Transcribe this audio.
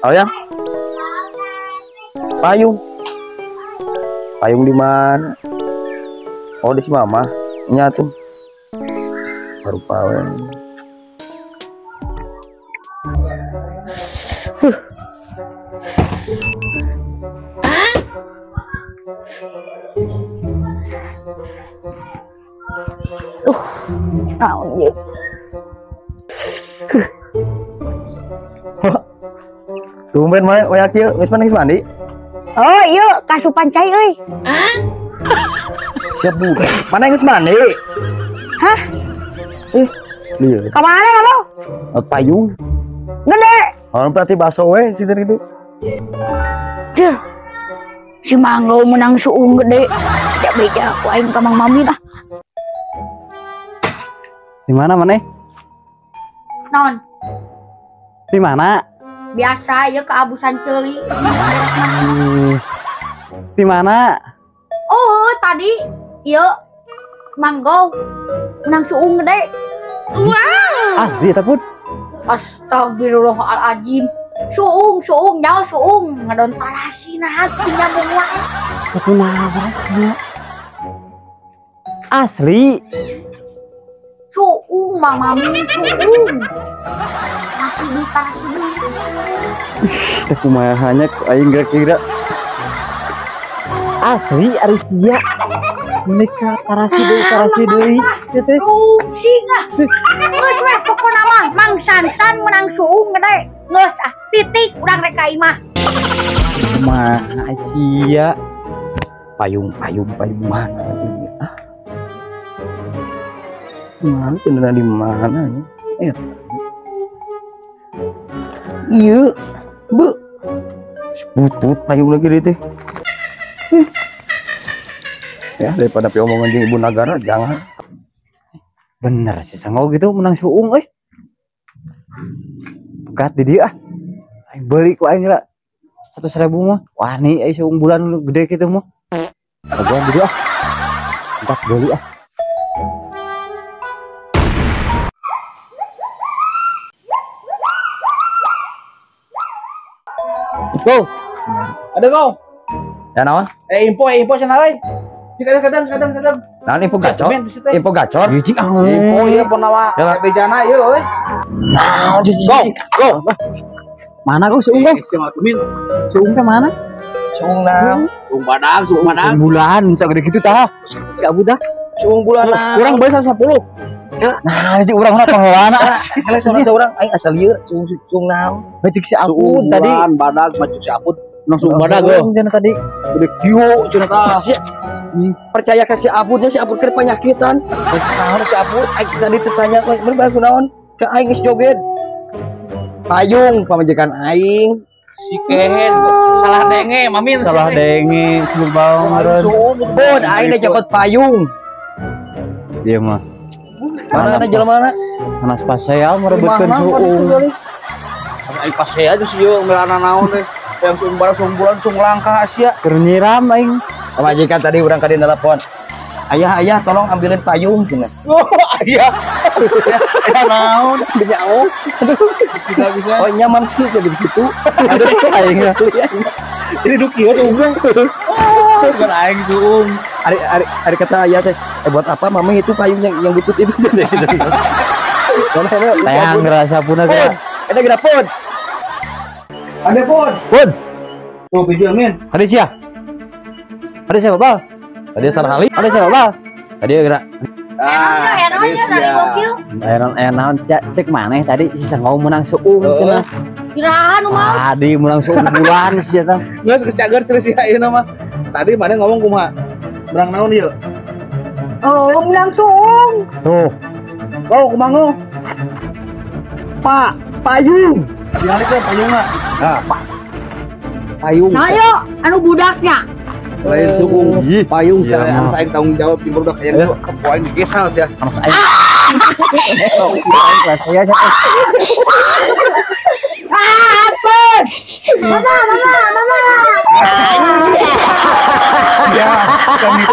Oh ya. Payung. Payung di mana? Oh, di si mama. Nya tuh. Baru pawe. Naon ieu? Tumben mah oyak ieu geus mandi. Oh, ieu kasupan cai euy. Siap bu. Mana geus mandi? Hah? Lieur. Ka mana lo? Payung. Gede. Oh, berarti bakso we situ itu. Duh. Si Manggo menang suung gede. Ya beja ku aing ka Mang Mami ah. Di mana maneh? Naon? Di mana? Biasa ya keabusan ceuli. Di mana? Oh, tadi ieu Manggo menang suung gede. Wow. Asli eta Put. Astagfirullahaladzim. Suung, suung, nyawa suung. Ngadon tarasi nah hati nyambung wae. Kumaha sih? Asli. Suung, Mang Mami, suung. Masih di tarasi deui. Teh kumaha nya aing kira-kira. Asli ari sia. Menika tarasi deui sia teh. Rungsing ah. Geus we pokona mah Mang Sansan menang suung gede. Geus ah, titik urang rek ka imah. Kumaha sia? Payung, payung, payung mana? Ah. Mana beneran di mana ya? Iya, bu, butut payung lagi deh teh. Ya daripada pi omongan jeung ibu nagara jangan. Bener sih sangau gitu menang suung euy. Pegat di dia ah. Aing beli ku aing lah 100.000 mah. Wah nih aing suung bulan gede gitu mah. Aguan di dia ah. Entar beli ah. Go. Ada go. Ya naon? Info cenah euy. Kadang. Naon info gacor? Info gacor? Info ieu ponawa bejana ieu euy. Naon go. Go. Mana go suung go? Suung teh mana? Suung naon? Suung badag, suung badag. Bulan bisa gede gitu tah. Cabut dah. Suung bulan. Kurang beli 150. Nah, itu urang mah pangheulana. Kalau saurang aing asal lieur suung suung naon? Cek si Apun tadi badag mah cek si Apun. Langsung badag oh. Cenah tadi. Gede kieu cenah tah. Percaya ka si Apun nya si Apun keur panyakitan. Naon si Apun aing tadi tanya bener kunaon? Ka aing geus joget. Payung pamajikan aing. Si kehed salah denge mamin. Salah denge sebel banget. Bud aing teh jokot payung. Dia mah. Mana ada jelema mana? Panas pasea merebutkeun suung. Aing pasea geus ieu melana naon teh. Yang suung balas suung bulan suung langka sia. Keur nyiram aing. Pamajikan tadi urang ka dieu telepon. Ayah, ayah tolong ambilin payung cenah. Oh, ayah. Ayah naon? Bisa oh. Bisa. Oh, nyaman sih jadi begitu. Aduh aing. Ini duk ieu suung. Oh, bukan aing suung. Ari ari ari kata ayah teh, buat apa mama itu payung yang butut itu. Tayang ngerasa pun aja. Eta geura pun. Ada pun. Pun. Oh, video min. Ada sia. Ada siapa, Bal? Tadi salah kali. Ada siapa, Bal? Tadi geura. Ah, naon sia cek maneh tadi si sangau menang suung cenah. Kirahan mah. Tadi menang suung bulan sia tah. Geus kecager terus sia ieu mah. Tadi maneh ngomong kumaha? Menang naon ieu? Oh, menang suung. Tuh. Oh, kumaha ngomong? Pak, payung. Dialikeun payungna. Nah, Pak. Payung. Nah, yo, anu budaknya. Lain suung, payung saya harus aing tanggung jawab di budak yang itu kepoin digesal sia. Harus aing. Aing kelas saya. Ah, ampun. Mama, mama, mama. Ya, kan itu.